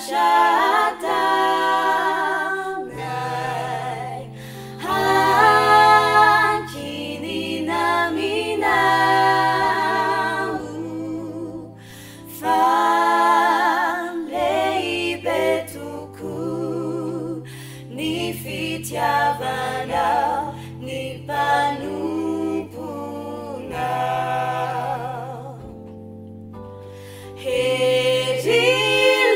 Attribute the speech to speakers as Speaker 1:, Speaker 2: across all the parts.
Speaker 1: zavatra ataonay Ankinina aminao Fa lehibe tokoa ny fitiavanao ny mpanomponao. Hery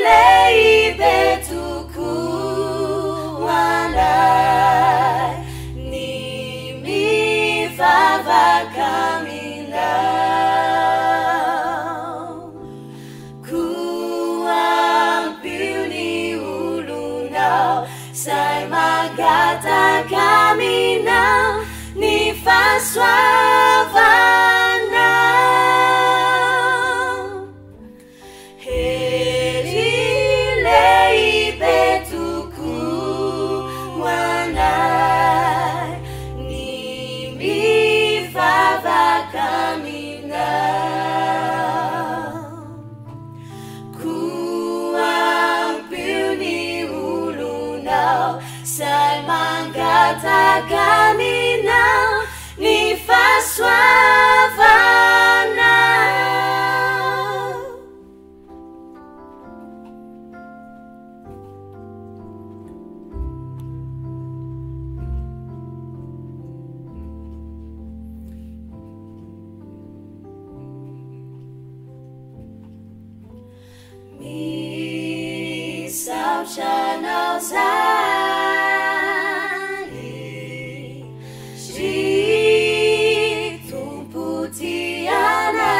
Speaker 1: lehibe tokoa anay ny mivavaka aminao. Koa ampio ny olonao izay mangataka aminao ny fahasoavanao. Hery lehibe tokoa ho anay ny mivavaka aminao. Koa ampio ny olonao izay mangataka aminao ny fahasoavanao. Misaotra anao zahay ry Tompo tia anay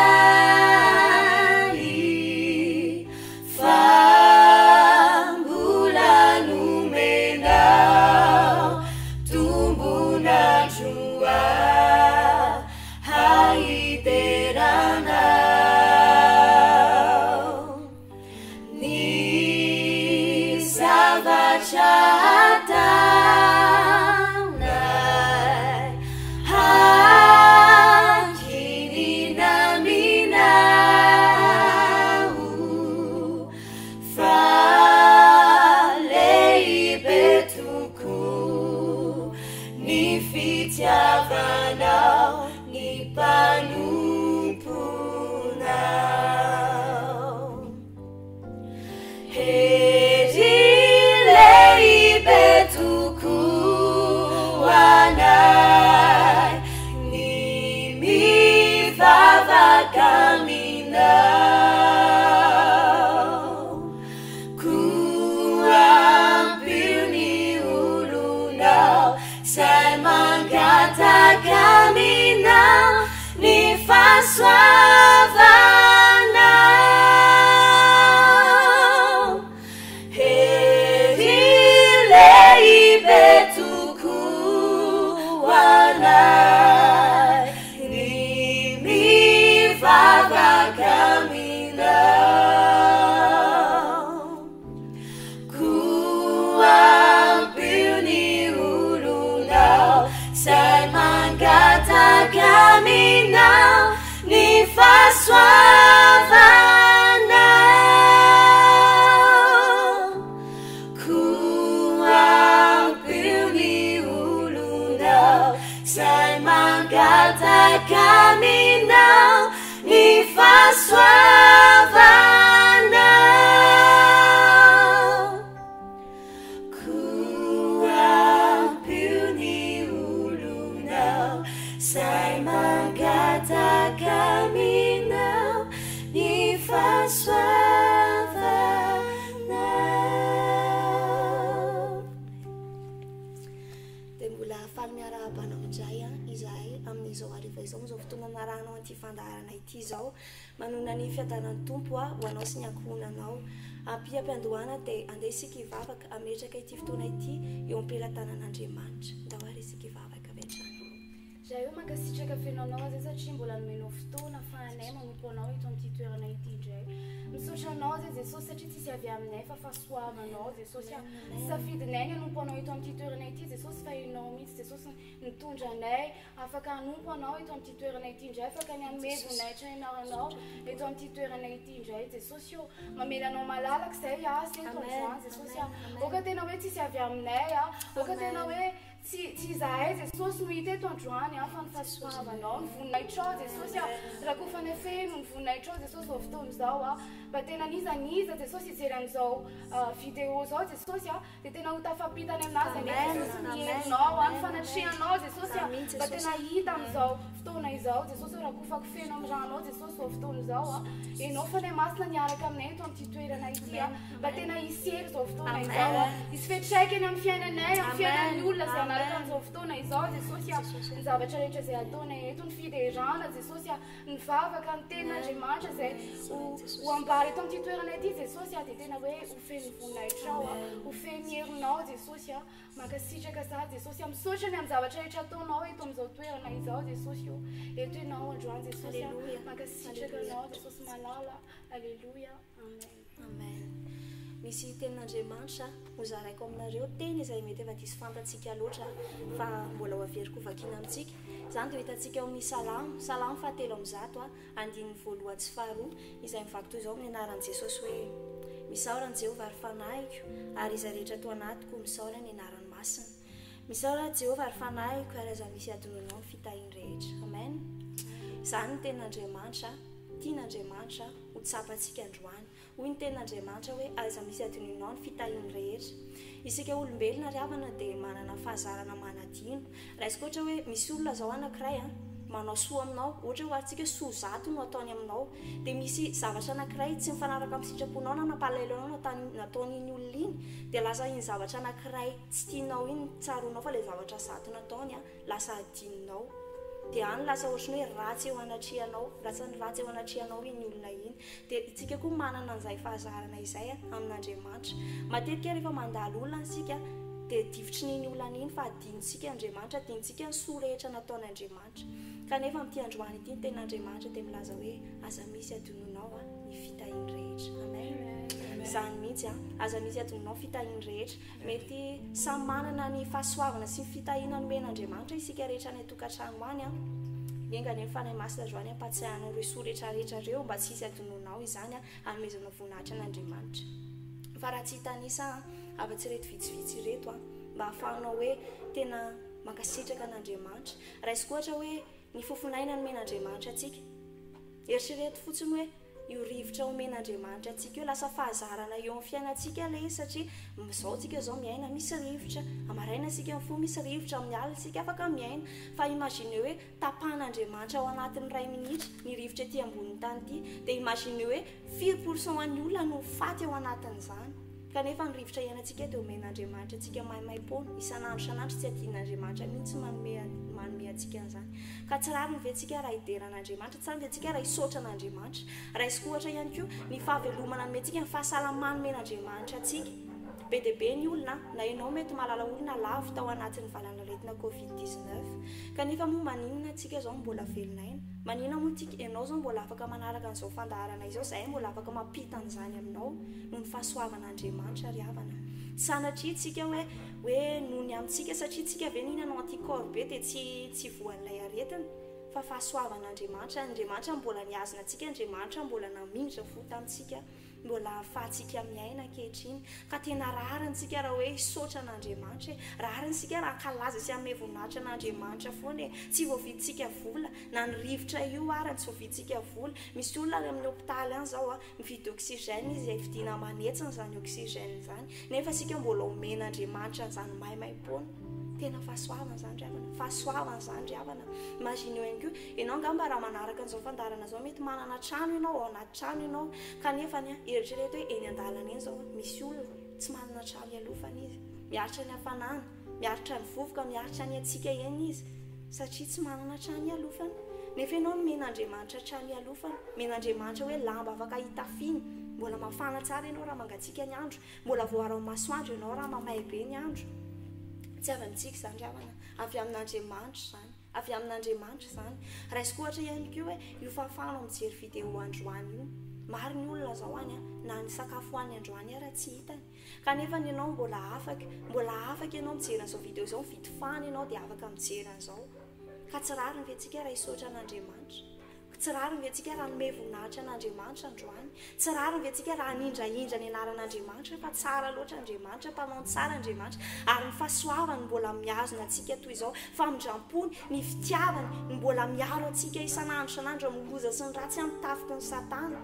Speaker 1: fa mbola nomenao tombon'andro ahideranao ny zavatra ataonay ankinina aminao fa lehibe tokoa ny fitiavanao ny mpanomponao. Hery lehibe tokoa anay ny mivavaka aminao. Koa ampio ny olonao izay mangataka aminao ny fahasoavanao. Hery lehibe tokoa anay ny mivavaka aminao. Koa ampio ny olonao izay mangataka aminao ny fahasoavanao. Koa ampio ny olonao izay mangataka aminao ny fahasoavanao. Koa ampio ny olonao izay mangataka aminao ny fahasoavanao.
Speaker 2: Dia mbola faly miarahaba anao indray izahay amin'izao hariva izao, amin'izao fotoana narahanao an'ity fandaharana ity izao. Manonona ny fiadanan'ny Tompo ho anao sy ny ankohonanao. Ampiam-piandohana dia andeha isika hivavaka, hametraka ity fotoana ity eo am-pelatanan'Andriamanitra. Ndao ary isika hivavaka avy hatrany.
Speaker 3: Ray o, mankasitraka feno anao aza satria mbola nomenao fotoana afahanay manompo anao eto amin'ity toerana ity indray. Misaotra. Misaotra Anao zay Jesosy satria tsisy avy aminay fa fahasoavanao Jesosy a. Tsy safidinay ny hanompo Anao eto amin'ity toerana ity Jesosy fa Ianao mihitsy Jesosy nitondra anay afaka hanompo Anao eto amin'ity toerana ity indray, afaka ny hanome voninahitra ny anaranao eto amin'ity toerana ity indray Jesosy ô. Mamela Anao malalaka izay asa eto androany Jesosy a. Aoka tena hoe tsisy avy aminay a. Aoka tena hoe Tsy tsy izahay Jesosy no hita eto androany an, fa ny fahasoavanao, ny voninahitrao Jesosy a, rakofanay feno ny voninahitrao Jesosy izao fotoana izao a, mba tena n'iza n'iza Jesosy hijery an'izao vidéo izao Jesosy a, dia tena ho tafampita any aminazy anie Jesosy ny herinao a, ny fanatrehanao Jesosy a, mba tena hita amin'izao fotoana izao Jesosy ô, rakofako feno amin'ny ranao Jesosy izao fotoana izao a, Ianao Fanahy Masina niaraka aminay eto amin'ity toerana ity a. Mba tena hisy hery izao fotoana izao a. Hisy fiantraikany amin'ny fiainanay, amin'ny fiainan'ny olona izay hanaraka an'izao fotoana izao Jesosy a. Ny zavatra rehetra izay ataonay eto, ny fiderana Jesosy a, ny vavaka, ny tenin'Andriamanitra izay ho ho ambara eto amin'ity toerana ity Jesosy a, dia tena hoe ho feno voninahitrao a, ho feno herinao Jesosy a. Mankasitraka za Jesosy a. Misaotra ny amin'ny zavatra rehetra ataonao eto amin'izao toerana izao Jesosy o. Eto ianao androany Jesosy a. Mankasitraka anao Jesosy malala. Aleloia. Amen.
Speaker 2: Amen. Misy tenin'Andriamanitra hozaraiko aminareo, teny izay mety efa diso fantatsika loatra fa mbola ho averiko hovakiana amintsika. Izany dia ho hitantsika ao amin'ny Salamo, Salamo fahatelo ambizato, andininy voalohany sy faharoa, izay mivaky toy izao amin'ny anaran'i Jesosy hoe, Misaora an'i Jehovah ry fanahiko, ary izay rehetra ato anatiko, misaora ny anarany masina. Misaora an'i Jehovah ry fanahiko, ary aza misy adinoinao ny fitahiany rehetra. Amen. Izany ny tenin'Andriamanitra, tian'Andriamanitra. ho tsapantsika androany. Hoy ny Tenin'Andriamanitra hoe, Aza misy adinoinao ny fitahiany rehetra. Isika olombelona ry havana dia manana fahazarana manadino. Raisiko ohatra hoe misy olona izao anankiray an, manao soa aminao, ohatra hoe oharintsika hoe soa zato no ataony aminao. Dia misy zavatra anankiray tsy mifanaraka amin'ny sitraponao na nampalahelo anao nataon'iny olona iny, dia lasa iny zavatra anankiray tsy tianao iny tsaroanao fa ilay zavatra zato nataony an, lasa adinonao. Dia any lasa ohatran'ny hoe ratsy eo anatrehanao, lasa ny ratsy eo anatrehanao iny olona iny. Dia isika koa manana an'izay fahazarana izay amin'Andriamanitra. Matetika rehefa mandalo olana isika dia difotry ny iny olana iny fa adinontsika Andriamanitra, adinontsika ny soa rehetra nataon'Andriamanitra. Kanefa amin'ity androany ity ny tenin'Andriamanitra dia milaza hoe aza misy adinonao ny fitahiany rehetra. Amen. Izany mihitsy an, aza misy adinonao ny fitahiany rehetra. Mety samy manana ny fahasoavana sy ny fitahiana nomen'Andriamanitra isika rehetra any an-tokantrano any an. Enga anie ny Fanahy Masina androany hampatsiahy anao ireo soa rehetra rehetra ireo mba tsy hisy hadinoanao izany hanomezanao voninahitra an'Andriamanitra. Fa raha tsy hitanisa afa-tsy ireto vitsivitsy ireto an, mba hahafahanao hoe tena mankasitraka an'Andriamanitra. Raisiko ohatra hoe ny fofon'aina nomen'Andriamanitra antsika. Eritrereto fotsiny hoe io rivotra omen'Andriamanitra antsika io, lasa fahazarana eo amin'ny fiainantsika ilay izy satria izao tsika izao miaina misy rivotra, maraina isika mifoha misy rivotra, amin'ny alina isika afaka miaina, fa imaginez hoe tapahan'Andriamanitra ao anatin'ny iray minitra ny rivotra ety ambonin'ny tany ity, dia imaginez hoe firy pourcent an'ny olona no ho faty ao anatin'izany. Kanefa ny rivotra iainantsika dia omen'Andriamanitra antsika maimaimpoana, isan'andro isan'andro, tsy adinon'Andriamanitra mihitsy manome manome antsika an'izany. Ka tsy rariny ve tsika raha hidera an'Andriamanitra? Tsy rariny ve tsika raha hisaotra an'Andriamanitra? Raisiko ohatra ihany koa ny fahavelomana nomentsika, ny fahasalamana nomen'Andriamanitra antsika. Be dia be ny olona, na ianao mety mahalala olona lavo tao anatin'ny valan'aretina covid 19. Kanefa moa maninona tsika izao no mbola velon'aina? Maninona moa tsika, ianao izao mbola afaka manaraka an'izao fandaharana izao, izahay mbola afaka mampita an'izany aminao noho ny fahasoavan'Andriamanitra ry havana. Tsy sanatria tsika hoe hoe noho ny amintsika satria tsika ve nihinana anticorps be dia tsy tsy voan'ilay aretina fa fahasoavan'Andriamanitra, Andriamanitra mbola nihazona antsika, Andriamanitra mbola namindra fo tamintsika. Mbola ahafahantsika miaina ankehitriny. Ka tena rariny isika raha hoe hisaotra an'Andriamanitra e. Rariny isika raha hankalaza sy hanome voninahitra an'Andriamanitra foana e. Tsy voavidintsika vola, na ny rivotra io ara tsy voavidintsika vola. Misy olona any amin'ny hopitaly any izao a, mividy oxygène izy, vidiana aman'hetsiny izany oxygène izany. Nefa isika mbola omen'Andriamanitra an'izany maimaimpoana. Tena fahasoavana izany ry havana. Fahasoavana izany ry havana. Imagineo ihany koa, ianao angamba raha manaraka an'izao fandaharana izao mety manana trano ianao, ao anaty trano ianao, kanefa anie, eritrereto hoe eny an-dalana eny izao misy olona tsy manana trano hialofana izy. Miaritra ny hafanana, miaritra ny vovoka, miaritra ny hatsiaka eny izy satria tsy manana trano hialofana. Nefa ianao nomen'Andriamanitra trano hialofana, nomen'Andriamanitra hoe lamba afaka hitafiana, mbola mafana tsara ianao raha mangatsiaka ny andro, Mbola voaro amin'ny masoandro ianao raha mamay be ny andro. Tsy avy amintsika izany ry havana, avy amin'Andriamanitra izany. Avy amin'Andriamanitra izany. Raisiko ohatra ihany koa hoe io fahafahanao mijery vidéo androany io. Maro ny olona izao any an, na ny sakafo hohaniny androany ara tsy hitany. Kanefa ny ianao mbola afaka, mbola afaka ianao mijery an'izao video izao, mividy fahana ianao dia afaka mijery an'izao. Ka tsy rariny ve tsika raha hisaotra an'Andriamanitra? Tsy rariny ve tsika raha hanome voninahitra an'Andriamanitra androany? Tsy rariny ve tsika raha hanindrahindra ny anaran'Andriamanitra fa tsara loatra Andriamanitra, mpanao ny tsara Andriamanitra, ary ny fahasoavany no mbola mihazona antsika toy izao, famindram-pony, ny fitiavany no mbola miaro antsika isan'andro isan'andro amin'ny loza sy ny ratsy amin'ny tafiky ny satana.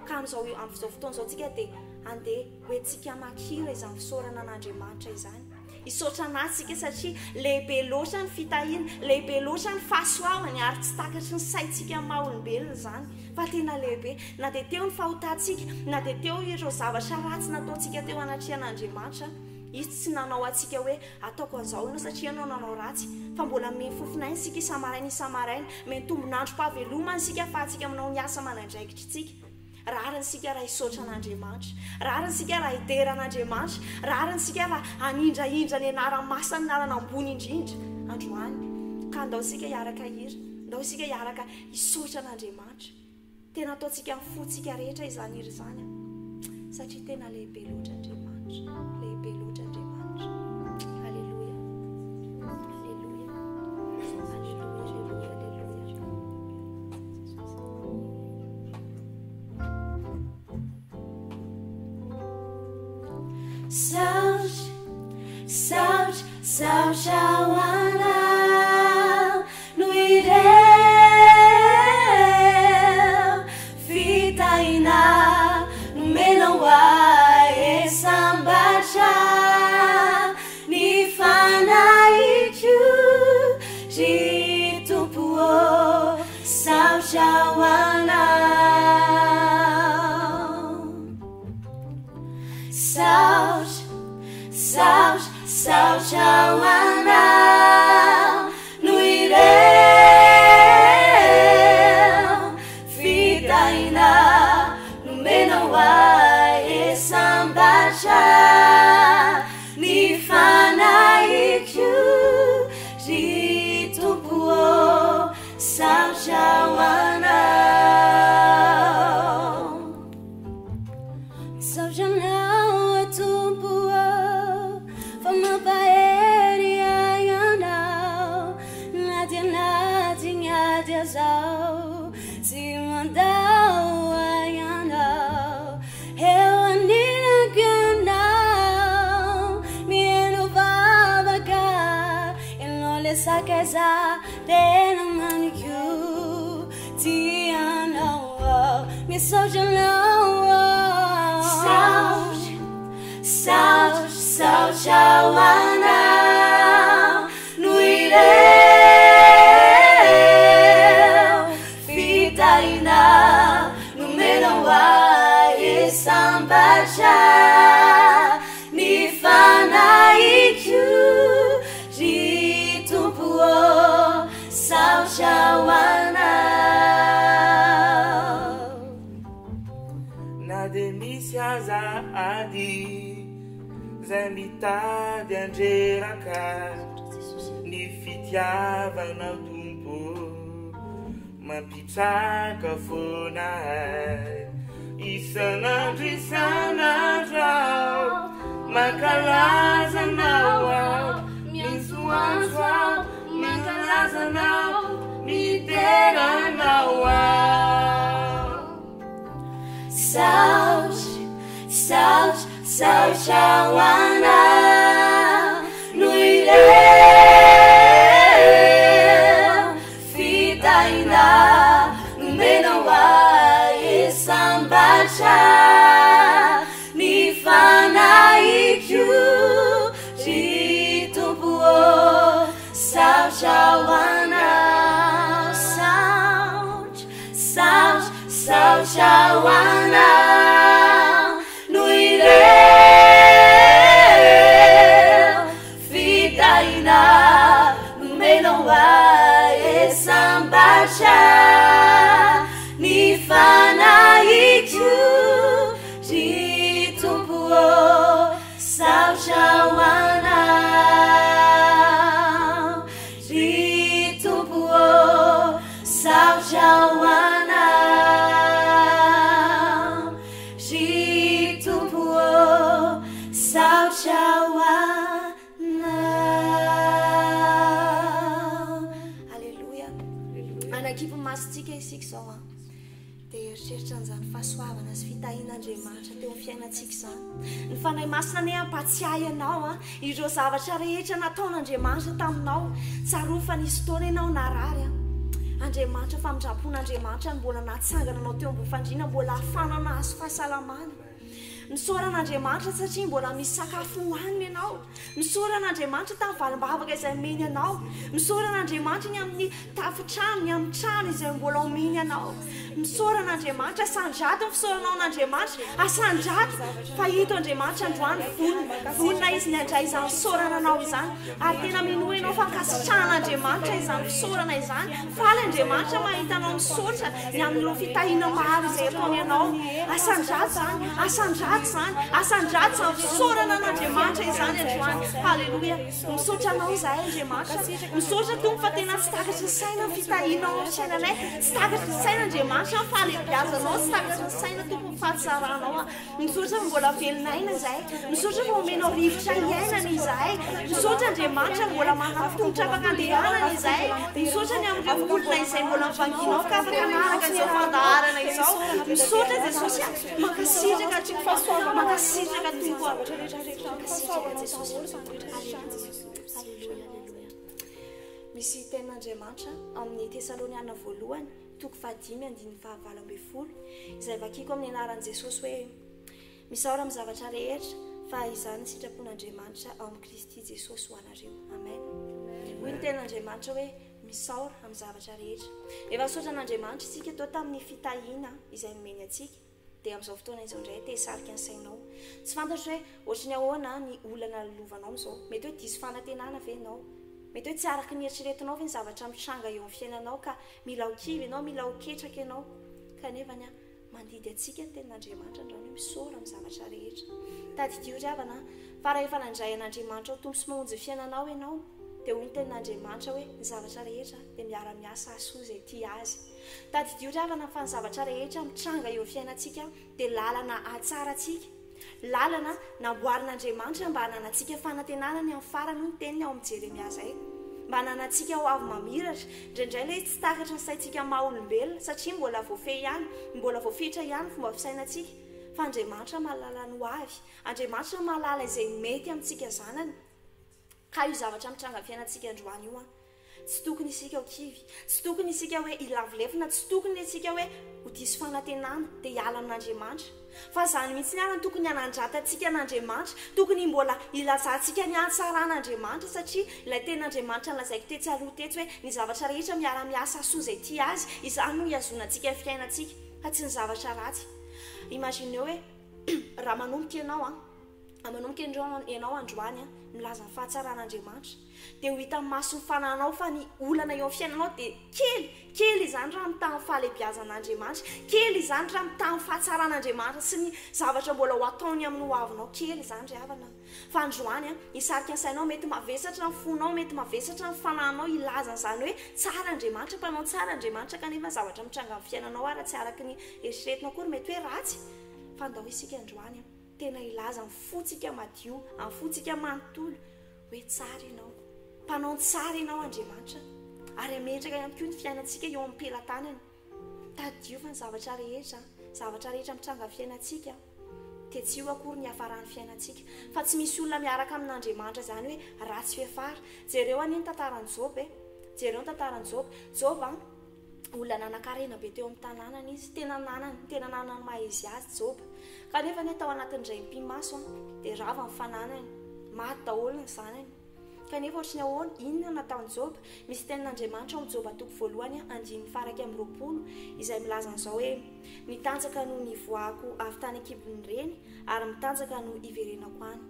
Speaker 2: Ka amin'izao amin'izao fotoana izao tsika dia andeha hoentsika hamaky hira izany fisaorana an'Andriamanitra izany. Hisaotra an'Azy isika satria lehibe loatra ny fitahiany, lehibe loatra ny fahasoavany ary tsy takatry ny saintsika amin'ny maha olombelona izany fa tena lehibe. Na dia teo ny fahotantsika, na dia teo ireo zavatra ratsy nataontsika teo anatrehan'Andriamanitra, Izy tsy nanao antsika hoe ataoko an'izao ianao satria ianao nanao ratsy, fa mbola omeny fofon'aina isika isa-maraina isa-maraina, omeny tombon'androm-pahavelomana isika ahafahantsika manao ny asa aman'andraikitritsika. Rariny isika raha hisaotra an'Andriamanitra. Rariny isika raha hidera an'Andriamanitra. Rariny isika raha hanindrahindra ny anarany masina, ny anarana ambony indrindra androany. Ka andao isika hiaraka hira. Andao isika hiaraka hisaotra an'Andriamanitra. Tena ataontsika amin'ny fontsika rehetra izany hira izany an. Satria tena lehibe loatra Andriamanitra. Lehibe loatra Andriamanitra. Aleloia. Aleloia. Aleloia, aleloia, aleloia.
Speaker 1: Saotra, saotra, saotra ho anao noho ireo fitahiana nomenao ahy sambatra ny fanahiko ry Tompo ô. Saotra ho anao. Saotra, saotra, saotra ho anao noho ireo fitahiana nomenao ahy sambatra ny fanahiko ry Tompo ô. Saotra ho anao. Misaotra anao Tompo ô, fa mampahery ahy ianao, na dia anaty ny ady aza aho, tsy mandao ahy ianao. Eo anilako ianao, mihaino vavaka, ianao ilay sakaiza. Tena mamiko tia anao aho, misaotra anao aho. Saotra, saotra, saotra ho anao noho ireo fitahiana nomenao ahy sambatra ny fanahiko. Ry Tompo ô, saotra ho anao.
Speaker 4: Na dia misy aza ady zay mitady handreraka ny fitiavanao Tompo mampitraka foana ahy isan'andro isan'andro aho mankalaza anao aho miantsoantso aho mankalaza anao midera anao aho.
Speaker 1: Saotra, saotra, saotra ho anao noho ireo fitahiana nomenao ahy sambatra ny fanahiko ry Tompo ô, saotra ho anao, saotra, saotra, saotra ho anao noho ireo fitahiana nomenao ahy sambatra ny fanahiko.
Speaker 2: isika izao an, dia hieritreritra an'izany fahasoavana sy fitahian'Andriamanitra teo amin'ny fiainantsika izany. Ny Fanahy Masina anie hampatsiahy anao an, ireo zavatra rehetra nataon'Andriamanitra taminao. Tsarovy fa nisy fotoana ianao narary an. Andriamanitra, famindram-pon'Andriamanitra no mbola nahatsangana anao teo ambony fandriana, mbola ahafahanao nahazo fahasalamana. Misaora an'Andriamanitra satria mbola misy sakafo hohanina ianao. Misaora an'Andriamanitra tamin'ny valim-bavaka izay nomeny anao. Misaora an'Andriamanitra ny amin'ny tafontrano, ny amin'ny trano izay mbola omeny anao. Misaora an'Andriamanitra, asandrato ny fisaoranao an'Andriamanitra, asandrato fa ito Andriamanitra androany vonona, vonona Izy ny handray izany fisaorana anao izany. Ary tena minoa ianao fa ankasitrahan'Andriamanitra izany fisaorana izany. Faly Andriamanitra mahita anao misaotra ny amin'ireo fitahiana maro izay ataony anao. Asandrato izany, asandrato izany, asandrato izany fisaorana an'Andriamanitra izany androany. Haleloia. Misaotra anao izahay Andriamanitra. Misaotra Tompo fa tena tsy takatry ny saina ny fitahianao amin'ny fiainanay. Tsy takatry ny saina Andriamanitra ny fahalehibiazanao, tsy takatry ny saina Tompo ny fahatsaranao. Misaotra fa mbola velona aina izahay. Misaotra fa omenao rivotra hiainana izahay. Misaotra Andriamanitra mbola manana tongotra afaka andehanana izahay. Misaotra ny amin'ireo olona izay mbola mivanginao ka afaka hanaraka an'izao fandaharana izao. Misaotra Jesosy a. Mankasitraka Tompo a. Mankasitraka Tompo a. Mankasitraka Jesosy a. Aleloia. Aleloia. Aleloia. Misy tenin'Andriamanitra ao amin'ny Tesaloniana voalohany toko fahadimy andininy faha-18, izay vakiko amin'ny anaran'i Jesosy hoe, Misaora amin'ny zavatra rehetra, fa izany ny sitrapon'Andriamanitra ao amin'i Kristy Jesosy ho anareo. Amen. Hoy ny tenin'Andriamanitra hoe, Misaora amin'ny zavatra rehetra. Efa nisaotra an'Andriamanitra isika teo tamin'ny fitahiana izay nomeny antsika, dia amin'izao fotoana izao indray te hisarika ny sainao. Tsy fantatro hoe ohatry ny ahoana ny olana lalovanao amin'izao. Mety hoe diso fanantenana ve ianao? Mety hoe tsy araka ny eritreretinao ve ny zavatra mitranga eo amin'ny fiainanao ka Mila ho kivy ianao, mila ho ketraka ianao. Kanefa anie, mandidy antsika ny Tenin'Andriamanitra androany hoe misaora amin'ny zavatra rehetra. Tadidio ry havana fa raha efa nandray an'Andriamanitra ho Tompo sy Mamonjy ny fiainanao ianao, dia hoy ny Tenin'Andriamanitra hoe ny zavatra rehetra dia miara-miasa hahasoa izay tia Azy. Tadidio ry havana fa ny zavatra rehetra mitranga eo amin'ny fiainantsika dia lalana hahatsara antsika. Lalana namboarin'Andriamanitra mba hananantsika fanantenana ny amin'ny farany, hoy ny teniny ao amin'ny Jeremia izay. Mba hananantsika ho avy mamiratra. Indraindray ilay izy tsy takatry ny saintsika maha olombelona, satria mbola voafehy ihany, mbola voafetra ihany ny fomba fisainantsika. Fa Andriamanitra mahalala ny ho avy. Andriamanitra mahalala izay mety amintsika zanany. Ka io zavatra mitranga amin'ny fiainantsika androany io an. Tsy tokony isika ho kivy, tsy tokony isika hoe hilavo lefona, tsy tokony isika hoe ho diso fanantenana dia hiala amin'Andriamanitra. Fa izany mihitsy ary no tokony hanandratantsika an'Andriamanitra, tokony mbola hilazantsika ny hatsaran'Andriamanitra satria ilay tenin'Andriamanitra nolazaiko tetsy aloha tetsy hoe ny zavatra rehetra miara-miasa hahasoa izay tia Azy, izany no hihazonantsika ny fiainantsika fa tsy ny zavatra ratsy. Imagineo hoe raha manomboka ianao an, Manomboka ianao androany milaza ny fahatsaran'Andriamanitra, dia ho hitan'ny mason'ny fanahinao fa ny olana eo amin'ny fiainanao dia kely, kely izany raha mitaha ny fahalehibiazan'Andriamanitra, kely izany raha mitaha ny fahatsaran'Andriamanitra sy ny zavatra mbola ho ataony amin'ny hoavinao, kely izany ry havana. Fa androany, hisarika ny sainao, mety mavesatra ny fonao, mety mavesatra ny fanahinao hilaza an'izany hoe tsara Andriamanitra, mpanao tsara Andriamanitra, kanefa ny zavatra mitranga amin'ny fiainanao ara tsy araka ny eritreretinao akory, mety hoe ratsy. Fa andao isika androany. Tena hilaza amin'ny fontsika madio, amin'ny fontsika manontolo, hoe tsara Ianao. Mpanao ny tsara Ianao, Andriamanitra. Ary hametraka ihany koa ny fiainantsika eo am-pelatanany. Tadidio fa ny zavatra rehetra, zavatra rehetra mitranga amin'ny fiainantsika, dia tsy io akory ny hiafaran'ny fiainantsika. Fa tsy misy olona miaraka amin'Andriamanitra izany hoe ratsy fiafara. Jereo anie ny tantaran'i Joba e. Jereo ny tantaran'i Joba. Joba, Olona nanan-karena be teo amin'ny tanànany izy. Tena nanana, tena nanana ny maha izy azy Joba. Kanefa anie tao anatin'ny indray mipi-maso dia rava ny fananany. Maty daholo ny zanany. Kanefa ohatry ny ahoana? Inona no nataon'i Joba? Misy tenin'Andriamanitra ao amin'ny Joba toko voalohany andininy faha-21 izay milaza an'izao hoe, Mitanjaka no nivoahako avy tany an-kibon'ny reny, ary mitanjaka no hiverenako any.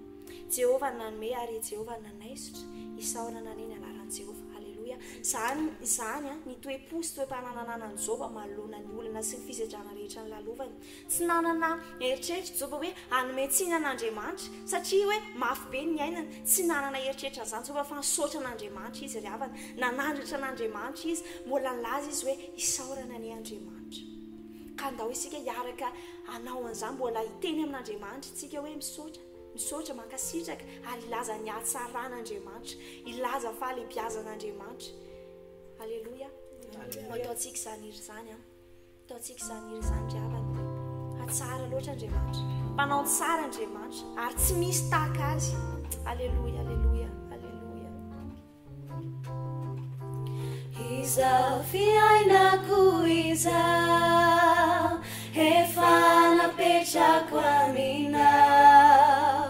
Speaker 2: Jehovah no nanome ary Jehovah no nanaisotra, isaorana anie ny anaran'i Jehovah. Aleloia. Izany, izany an, ny toe-po sy toe-panahy nananan'i Joba manoloana ny olana sy ny fisedrana rehetra nolalovany. Tsy nanana eritreritra Joba hoe hanome tsiny an'Andriamanitra, satria hoe mafy be ny niainany. Tsy nanana eritreritra an'izany Joba fa nisaotra an'Andriamanitra izy ry havana. Nanandratra an'Andriamanitra izy. Mbola nilaza izy hoe isaorana anie Andriamanitra. Ka andao isika hiaraka hanao an'izany, mbola hiteny amin'Andriamanitra isika hoe misaotra. Misaotra, mankasitraka ary hilaza ny hatsaran'Andriamanitra, hilaza ny fahalehibiazan'Andriamanitra. Aleloia. Ho ataontsika izany hira izany an. Ataontsika izany hira izany ry havana. Fa tsara loatra Andriamanitra. Mpanao ny tsara Andriamanitra. Ary tsy misy tahaka Azy. Aleloia, aleloia, aleloia.
Speaker 1: Izao fiainako izao efa napetrako aminao.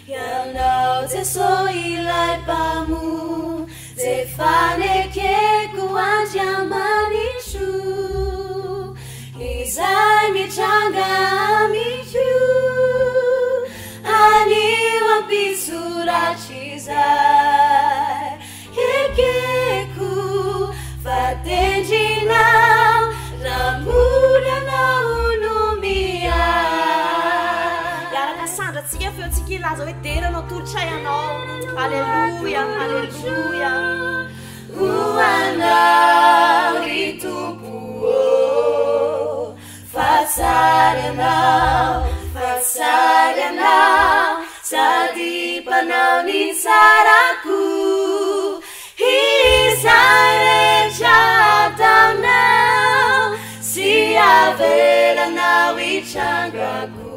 Speaker 1: Ianao Jeso ilay Mpamonjy efa nekeko Andriamanitro. Izay mitranga amiko anio ampitso rahatrizay. Ekeko fa tendrinao raha mbola anao no miahy.
Speaker 2: Hiaraka sandratsika feontsika hilaza hoe dera no atolotray anao. Aleloia, aleloia.
Speaker 1: Ho anao ry Tompo ô, fa tsara ianao, fa tsara ianao, sady mpanao ny tsarako. Izay rehetra ataonao sy avelanao hitrangako.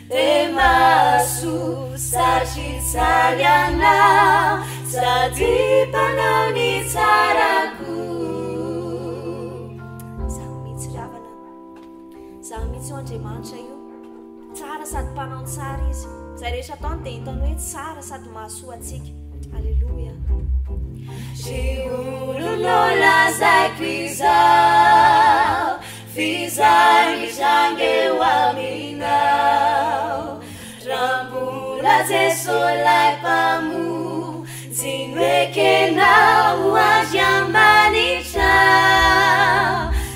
Speaker 1: Dia mahasoa satria tsara ianao, sady mpanao ny tsarako.
Speaker 2: Izaho mihitsy ry havana, izaho mihitsy io Andriamanitra io. Tsara sady mpanao ny tsara Izy. Izay rehetra ataony dia hitany hoe tsara sady mahasoa antsika. Aleloia.
Speaker 1: Ry olona lazaiko izao, f'izay mitranga eo aminao. Raha mbola Jeso ilay Mpamonjy no ekenao ho Andriamanitra,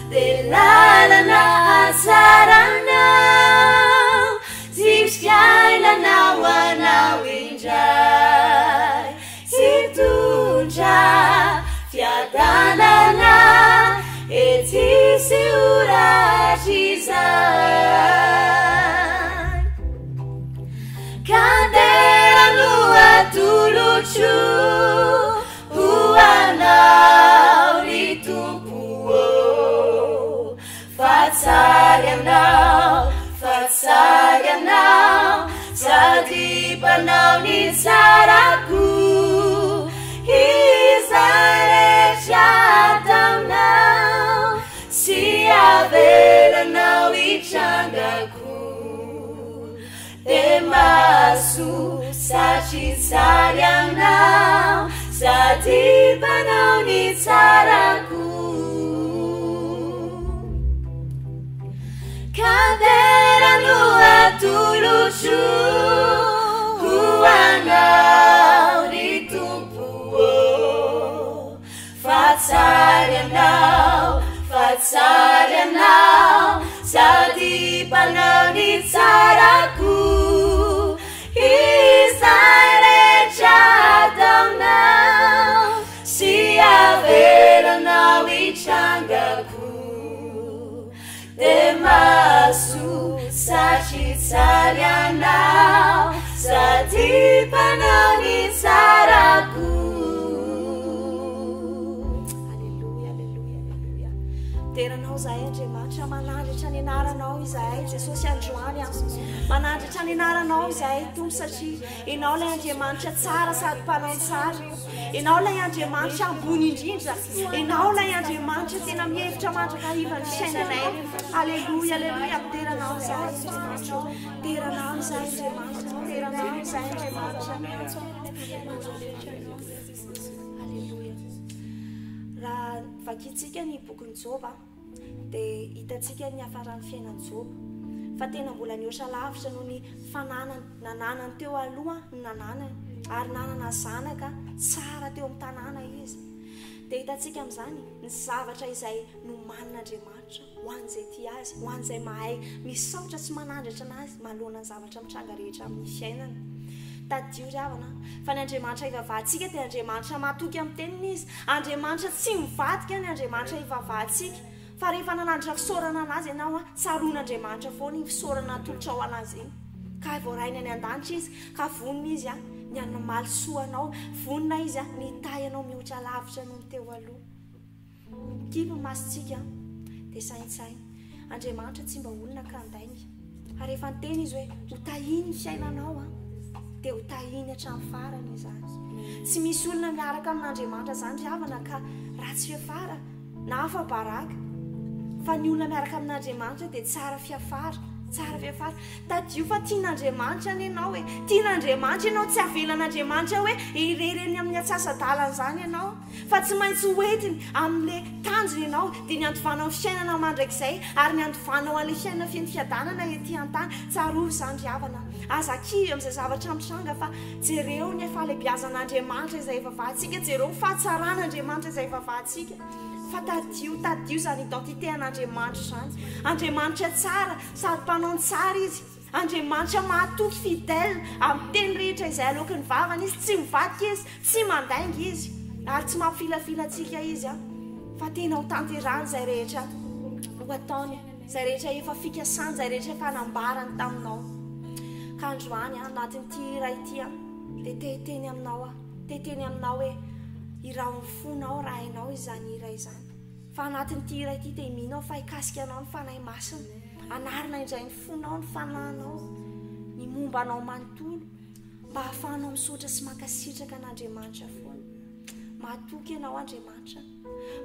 Speaker 1: dia lalana hatsaranao, tsy fiainana ho anao indray. Tsy hitondra fiadanana ety sy ho rahatrizay. Ka dera no atolotro ho anao ry Tompo ô, fa tsara ianao, fa tsara ianao, sady mpanao ny tsarako. Izay rehetra ataonao sy avelanao hitrangako. Dia mahasoa satria tsara ianao, sady mpanao ny tsarako. Ka dera no atolotro ho anao ry Tompo ô, fa tsara ianao, fa tsara ianao, sady mpanao ny tsarako. Izay rehetra ataonao sy avelanao hitrangako. Dia mahasoa satria tsara ianao, sady mpanao ny tsarako.
Speaker 2: Aleloia, aleloia, aleloia. Dera anao izahay Andriamanitra, manandratra ny anaranao izahay Jesosy androany aho. Manandratra ny anaranao izahay Tompo satria Ianao ilay Andriamanitra tsara sady mpanao tsara. Ianao ilay Andriamanitra ambony indrindra. Ianao ilay Andriamanitra tena mihevitra mandrakariva ny fiainanay. Aleloia, aleloia. Dera anao izahay Andriamanitra. Dera anao izahay Andriamanitra. Dera anao izahay Andriamanitra. Aleloia. Raha vakintsika ny bokin'i Joba dia hitantsika ny niafaran'ny fiainan'i Joba, fa tena mbola nihoatra lavitra noho ny fananany nananany teo aloha ny nananany, ary nanana zanaka tsara teo amin'ny tanàna izy. Dia hitantsika amin'izany ny zavatra izay nomanin'Andriamanitra ho an'izay tia azy, ho an'izay mahay misaotra sy manandratra an'Azy manoloana ny zavatra mitranga rehetra amin'ny fiainana. Tadidio ry havana fa ny Andriamanitra ivavahantsika dia Andriamanitra matoky amin'ny teniny Izy. Andriamanitra tsy mivadika ny Andriamanitra ivavahantsika. Fa rehefa nanandratra fisaorana an'Azy ianao, tsaroan'Andriamanitra foana iny fisaorana atolotrao an'Azy iny. Ka voarainy any an-danitra Izy, ka vonona Izy ny hamaly soa anao, vonona Izy ny hitahy anao mihoatra lavitra noho ny teo aloha. Kipy ny masontsika, Dia saintsaino. Andriamanitra tsy mba olona ka handainga. Ary rehefa niteny Izy hoe, ho tahiny ny fiainanao an, dia ho tahiny hatramin'ny farany izany. Tsy misy olona miaraka amin'Andriamanitra izany ry havana ka ratsy fiafara na afa-baraka. Fa ny olona miaraka amin'Andriamanitra dia tsara fiafara, tsara fiafara. Tadidio fa tian'Andriamanitra anie ianao e. Tian'Andriamanitra ianao, tsy avelan'Andriamanitra hoe irery eny amin'ny atsasa-dalana izany ianao. Fa tsy maintsy ho entiny amin'ilay tanjona ianao, dia ny handovanao ny fiainana mandrakizay, ary ny handovanao an'ilay fiainana feno fiadanana ety an-tany. Tsarovy izany ry havana. Aza kivy amin'izay zavatra mitranga fa jereo ny fahalehibiazan'Andriamanitra izay ivavahantsika, jereo ny fahatsaran'Andriamanitra izay ivavahantsika. Fa tadidio, tadidio izany identité an'Andriamanitra izany. Andriamanitra tsara, sady mpanao ny tsara Izy. Andriamanitra mahatoky, fidèle, amin'ny teny rehetra izay aloaky ny vavany Izy, tsy mivadika Izy, tsy mandainga Izy, ary tsy mampifilafila antsika Izy an, fa tena ho tanterahany izay rehetra ho ataony, izay rehetra efa fikasany, izay rehetra efa nambarany taminao. Ka androany an, anatin'ity hira ity an, dia te hiteny aminao aho, te hiteny aminao hoe, iraho ny fonao raha hainao izany hira izany. Fa anatin'ity hira ity dia mino aho fa hikasika anao ny Fanahy Masina. Hanarina indray ny fonao, ny fanahinao, ny momba anao manontolo, mba hahafahanao misaotra sy mankasitraka an'Andriamanitra foana. Mahatoky ianao Andriamanitra.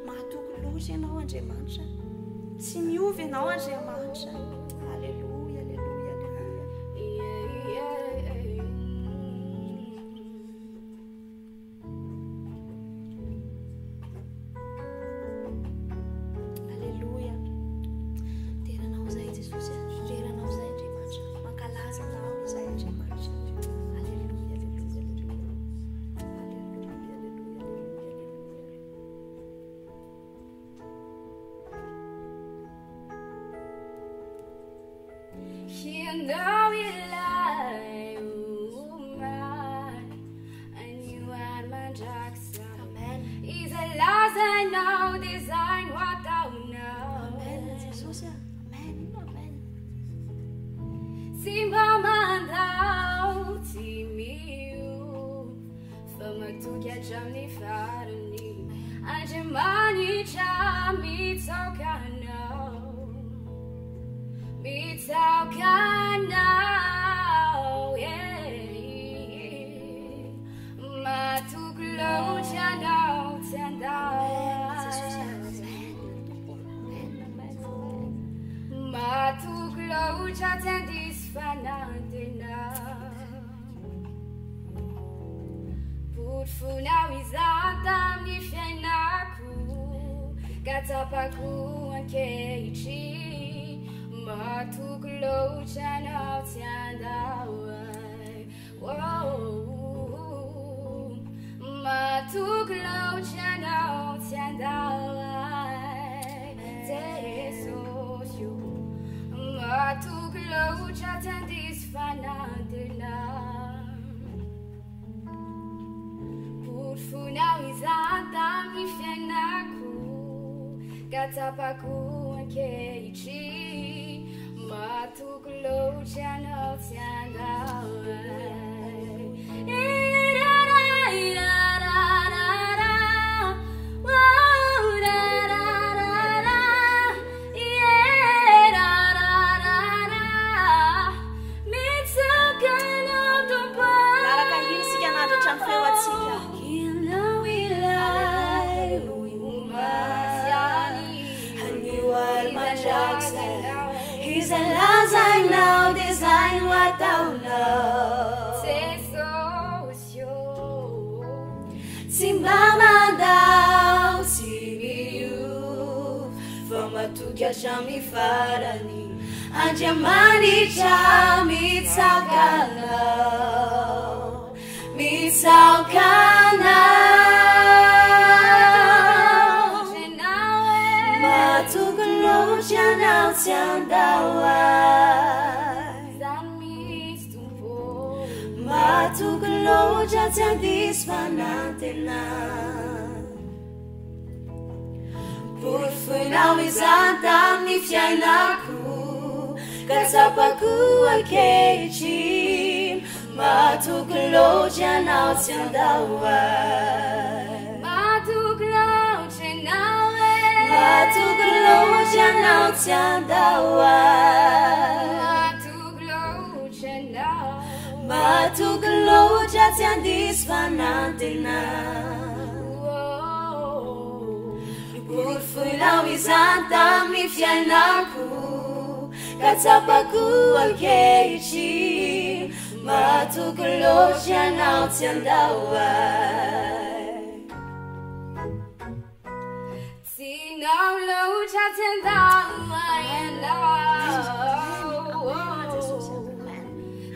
Speaker 2: Mahatoky loatra ianao Andriamanitra. Tsy miova ianao Andriamanitra. Aleloia, aleloia, aleloia. Aleloia. Dera anao izay Jesosy. Dera anao izay Andriamanitra. Mankalaza anao izay Andriamanitra. Aleloia, aleloia, aleloia. Aleloia, aleloia, aleloia.
Speaker 3: Ianao ilay omaly, anio ary mandrakizay.
Speaker 2: Amen.
Speaker 3: Izay lazainao dia izay no ataonao.
Speaker 2: Amen Jesosy a. Amen. Amen.
Speaker 3: Tsy mba mandao, tsy miova, fa matoky hatramin'ny farany. Andriamanitra mitsaoka anao. Mitsaoka anao, yeah. Matoky loatra anao, tsy handao ahy. Matoky loatra tsy handiso fanantenana. Porofonao izany tamin'ny fiainako, ka tsapako ankehitriny. Matoky loatra anao tsy handao ahy. Oh, matoky loatra anao tsy handao ahy. Jesosy ô. Matoky loatra tsy handiso fanantenana. Porofonao izany tamin'ny fiainako, ka tsapako ankehitriny. Matoky loatra anao tsy handao ahy.
Speaker 2: Miaraka hira isika hanandratra ny feo antsika.
Speaker 1: Anio ary mandrakizay, izay lazainao dia izay no ataonao. Tsy mba mandao, tsy miova, fa matoky hatramin'ny farany. Andriamanitra mitsaoka anao, mitsaoka anao. Matoky loatra anao tsy handao ahy. Matoky loatra tsy handiso fanantenana. Porofonao izany tamin'ny fiainako, ka tsapako ankehitriny. Matoky loatra anao tsy handao ahy.
Speaker 3: Matoky loatra anao e.
Speaker 1: Matoky loatra ianao tsy handao ahy.
Speaker 3: Matoky loatra ianao.
Speaker 1: Matoky loatra tsy handiso fanantenana. Noporofoinao izany tamin'ny fiainako ka tsapako ankehitriny. Matoky loatra ianao tsy handao ahy.
Speaker 3: Tianao loatra tsy handao ahy ianao.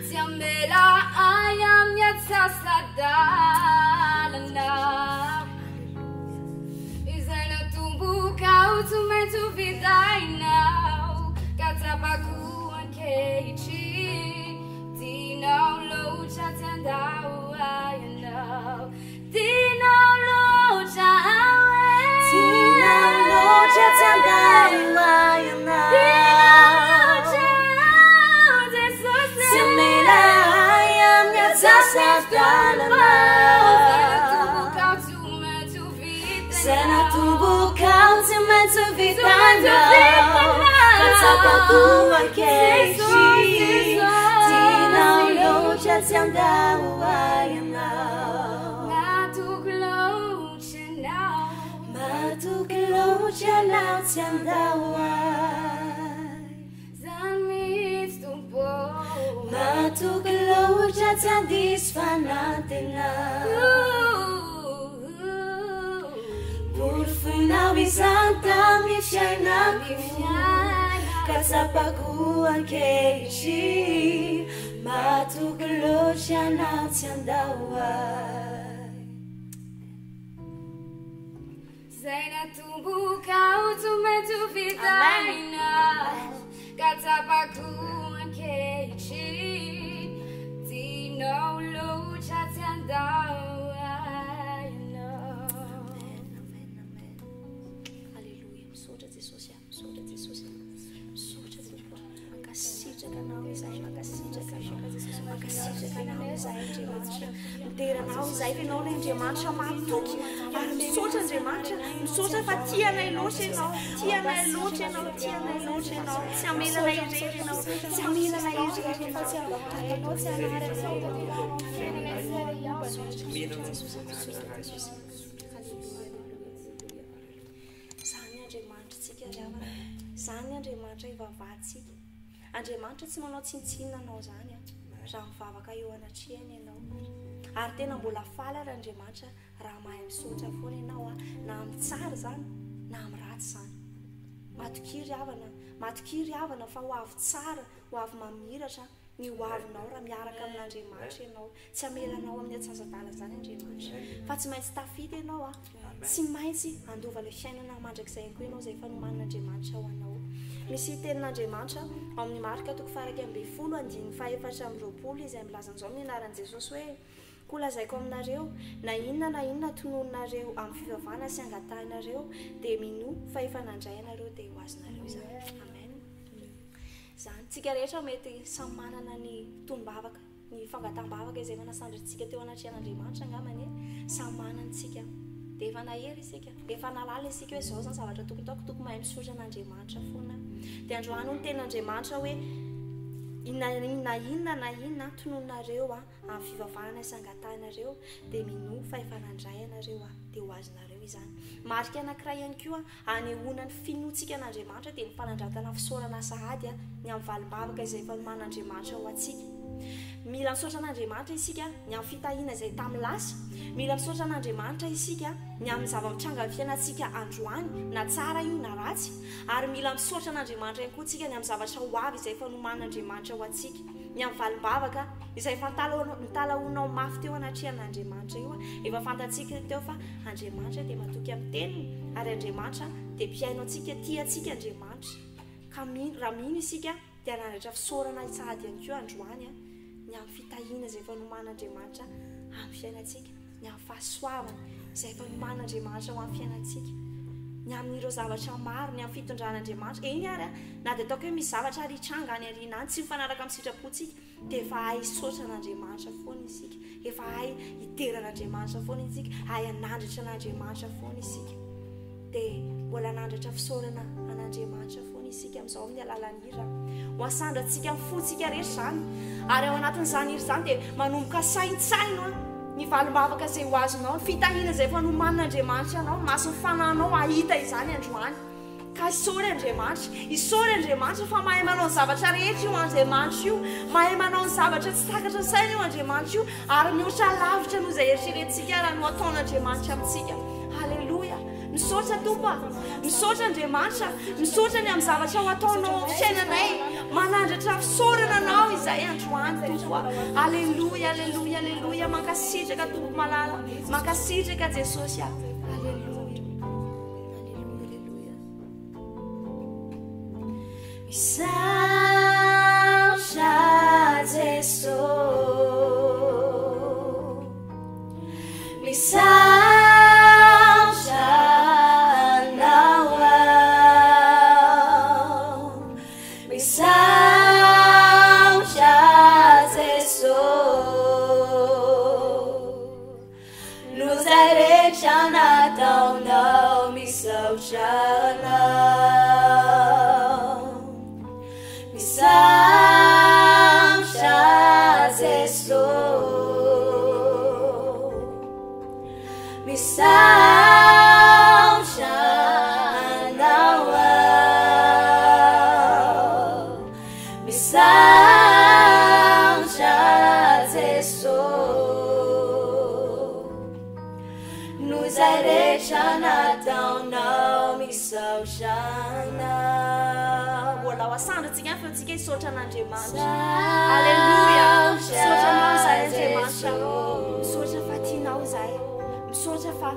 Speaker 3: Tsy hamela ahy amin'ny atsasa-dalana. Izay natombokao tsy maintsy ho vitainao. Ka tsapako ankehitriny. Tianao loatra tsy handao ahy ianao. Tianao loatra aho e.
Speaker 1: Tianao loatra tsy handao ahy ianao.
Speaker 3: Tianao loatra aho Jesosy.
Speaker 1: Tsy hamela ahy amin'ny atsasa-dalana.
Speaker 3: Izay natombokao tsy maintsy ho vitanao.
Speaker 1: Izay natombokao tsy maintsy ho vitanao. Ka tsapako ankehitriny. Tianao loatra tsy handao ahy ianao.
Speaker 3: Matoky loatra ianao.
Speaker 1: Matoky loatra ianao tsy handao ahy.
Speaker 3: Zany mihitsy Tompo.
Speaker 1: Matoky loatra tsy handiso fanantenana. Porofoinao izany tamin'ny fiainako. Ka tsapako ankehitriny. Matoky loatra ianao tsy handao ahy.
Speaker 3: Izay natombokao tsy maintsy ho vitainao. Ka tsapako ankehitriny. Tianao loatra tsy handao ahy ianao.
Speaker 2: Amen, amen, amen. Alléluia. Misaotra Jesosy a, misaotra Jesosy a. Misaotra Tompo a. Mankasitraka anao izahay, mankasitraka anao. Mankasitraka anao izahay Andriamanitra. Midera anao izahay fa ianao ilay Andriamanitra mahatoky. Ary misaotra Andriamanitra, misaotra fa tia anay loatra ianao. Tia anay loatra ianao, tia anay loatra ianao. Tsy hamela anay irery ianao. Tsy hamela anay irery ianao. Tsy hanary anay ianao. Misaotra Jesosy, misaotra Jesosy. Izany Andriamanitritsika ry havana. Izany Andriamanitra ivavahantsika. Andriamanitra tsy manao tsinontsinona anao izany an, raha mivavaka eo anatrehany ianao. Ary tena mbola faly ary Andriamanitra raha mahay misaotra foana ianao an, na amin'ny tsara izany na amin'ny ratsy izany. Matokia ry havana, matokia ry havana fa ho avy tsara, ho avy mamiratra ny ho avinao raha miaraka amin'Andriamanitra ianao. Tsy hamela anao amin'ny atsasa-dalana izany Andriamanitra. Fa tsy maintsy tafita ianao an. Tsy maintsy handova ilay fiainana mandrakizay ihany koa ianao izay efa nomanin'Andriamanitra ho anao. Misy tenin'Andriamanitra ao amin'ny Marka toko faha-11 andininy faha-24 izay milaza an'izao amin'ny anaran'i Jesosy hoe, Koa lazaiko aminareo, na inona na inona tononinareo amin'ny fivavahana sy angatahinareo, dia minoa fa efa nandray ianareo dia ho azonareo izany. Amen. Izany. Tsika rehetra mety samy manana ny tonom-bavaka, ny fangataham-bavaka izay efa nasandrintsika teo anatrehan'Andriamanitra angambany e. Samy manana isika. Dia efa nahery isika, efa nahalala isika hoe izao izany zavatra tokony ataoko, tokony mahay misaotra an'Andriamanitra foana. Dia androany hoy ny tenin'Andriamanitra hoe na inona na inona tononinareo amin'ny fivavahana sy angatahinareo dia minoa fa efa nandray ianareo dia ho azonareo izany. Marika anankiray ihany koa Anehoana ny finoantsika an'Andriamanitra dia ny fanandratana fisaorana sahady ny amin'ny valim-bavaka izay efa noman'Andriamanitra ho antsika. Mila misaotra an'Andriamanitra isika ny amin'ny fitahiana izay tamin'ny lasa. Mila misaotra an'Andriamanitra isika ny amin'ny zava-mitranga amin'ny fiainantsika androany, na tsara io na ratsy. Ary mila misaotra an'Andriamanitra ihany koa isika ny amin'ny zavatra ho avy izay efa nomanin'Andriamanitra ho antsika. Ny amin'ny valim-bavaka izay efa nitalahoanao mafy teo anatrehan'Andriamanitra io. Efa fantatsika teo fa Andriamanitra dia matoky amin'ny teniny ary Andriamanitra dia mpihaino antsika, tia antsika Andriamanitra. Ka mino, raha mino isika dia hanandratra fisaorana sahady ihany koa androany ny amin'ny fitahiana izay efa noman'Andriamanitra amin'ny fiainantsika, ny amin'ny fahasoavana izay efa noman'Andriamanitra ho amin'ny fiainantsika, ny amin'ireo zavatra maro, ny amin'ny fitondran'Andriamanitra. Eny ary, na dia ataoko hoe misy zavatra ary hitranga any aoriana any tsy mifanaraka amin'ny sitrapontsika, Dia efa hahay hisaotra an'Andriamanitra foana isika. Efa hahay hidera an'Andriamanitra foana isika. Hahay hanandratra an'Andriamanitra foana isika. Dia mbola hanandratra fisaorana an'Andriamanitra foana isika amin'izao amin'ny alalan'ny hira. Ho asandrantsika ny fontsika rehetra izany. Ary ao anatin'izany hira izany dia manomboka saintsaino ny valim-bavaka izay ho azonao, ny fitahiana izay efa nomanin'Andriamanitra anao, ny mason'ny fanahinao hahita izany androany. Ka isaory Andriamanitra. Isaory Andriamanitra fa mahay manao ny zavatra rehetra io Andriamanitra io. Mahay manao ny zavatra tsy takatra ny saina io Andriamanitra io. Ary mihoatra lavitra noho izay eritreretintsika raha no ataon'Andriamanitra amintsika. Aleloia. Misaotra Tompo a. Misaotra Andriamanitra. Misaotra ny amin'ny zavatra ho ataonao amin'ny fiainanay. Manandratra fisaorana anao izahay androany Tompo a. Aleloia, aleloia, aleloia. Mankasitraka Tompo malala. Mankasitraka Jesosy a. Aleloia.
Speaker 1: Misaotra Jeso Misaotra Anao aho Misaotra Jeso Noho izay rehetra nataonao misaotra anao Misaotra Jeso Misaotra anao aho Misaotra Jeso Noho izay rehetra nataonao misaotra anao.
Speaker 2: Mbola ho asandratsika ny feontsika hisaotra an'Andriamanitra. Aleloia! Misaotra anao izahay Andriamanitra. Misaotra fa tianao izahay. Misaotra fa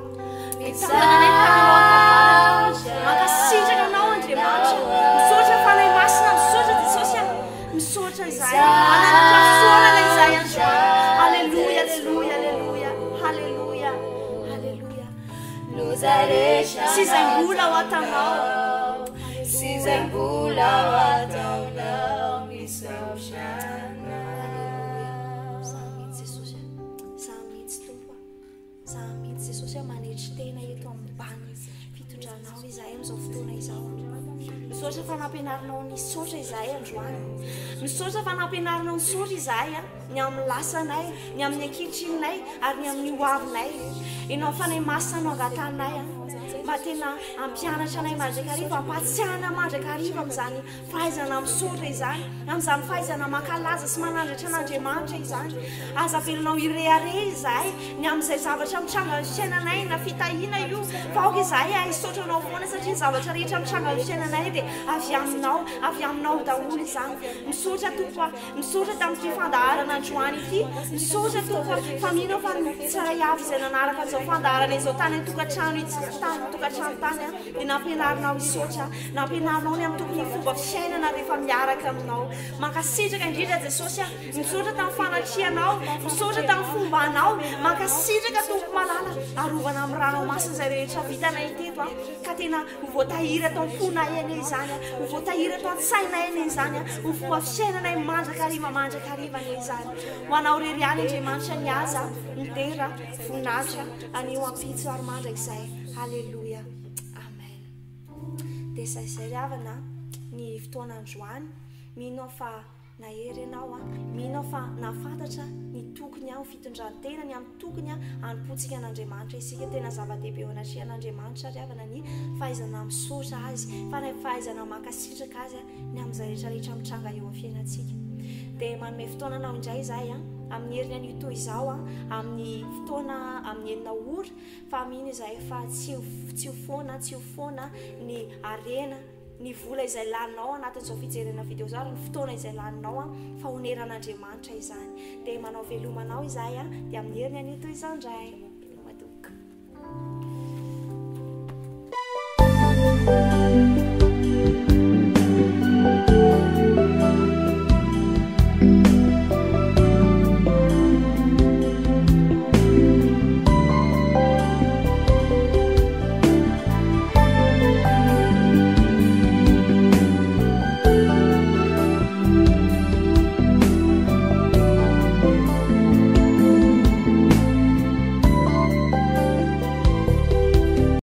Speaker 2: mitantana anay tananao ankavanana. Mankasitraka anao Andriamanitra. Misaotra Fanahy Masina, misaotra Jesosy a. Misaotra izahay. Mananatra fisaorana izahay androany. Aleloia, aleloia, aleloia. Haleloia. Haleloia. Sy izay mbola ho ataonao.
Speaker 1: Sy izay mbola ho ataonao misaotra anao.
Speaker 2: Za mihitsy Jesosy a. Za mihitsy Tompo a. Za mihitsy Jesosy a manetry tena eto ambany fitondranao izahay amin'izao fotoana izao. Misaotra fa nampianarinao nisaotra izahay androany. Misaotra fa nampianarinao nisaotra izahay a, ny amin'ny lasanay, ny amin'ny ankehitrininay ary ny amin'ny hoavinay. Ianao Fanahy Masina no angatahinay a, mba tena hampianatra anay mandrakariva, hampahatsiahy anay mandrakariva amin'izany Fahaizana misaotra izany, amin'izany fahaizana mankalaza sy manandratra an'Andriamanitra izany. Aza avelanao hirehareha izahay ny amin'izay zavatra mitranga amin'ny fiainanay, na fitahiana io, fa aoka izahay hahay hisaotra Anao foana satria ny zavatra rehetra mitranga amin'ny fiainanay dia avy Aminao, avy Aminao daholo izany. Misaotra Tompo a, misaotra tamin'ity fandaharana androany ity, misaotra Tompo a, fa mino aho fa ny tsirairay avy izay nanaraka an'izao fandaharana izao tany an-tokantrano itsy, tany an-tokantrano tany a, dia nampianarinao hisaotra. Nampianarinao ny amin'ny tokony fomba fiainana rehefa miaraka aminao. Mankasitraka indrindra Jesosy a. Misaotra tamin'ny fanatrehanao, misaotra tamin'ny fombanao. Mankasitraka Tompo malala. Arovana amin'ny ranao masina izay rehetra vitanay teto a. Ka tena ho voatahiry ato am-ponay anie izany a. Ho voatahiry ato an-tsainay anie izany a. Ho fomba fiainanay mandrakariva mandrakariva anie izany. Ho anao irery ihany Andriamanitra ny aza, ny dera, voninahitra, anio ampitso ary mandrakizay. Aleloia. Amen. Dia izay izay ry havana ny fotoana androany. Mino aho fa nahery ianao an. Mino aho fa nahafantatra ny tokony ho fitondran-tena, ny amin'ny tokony hanompoantsika an'Andriamanitra isika. Tena zava-dehibe eo anatrehan'Andriamanitra ry havana ny fahaizana misaotra Azy, fa ny fahaizana mankasitraka Azy ny amin'izay rehetra rehetra mitranga eo amin'ny fiainantsika. Dia manome fotoana anao indray izahay an, amin'ny heriny anio toy izao an, amin'ny fotoana amin'ny enina ora. Fa mino izahay fa tsy ho tsy ho foana tsy ho foana ny harena, ny vola izay laninao anatin'izao fijerena video izao ary ny fotoana izay laninao an, fa honeran'Andriamanitra izany. Dia manao veloma anao izahay an, dia amin'ny heriny anio toy izao indray.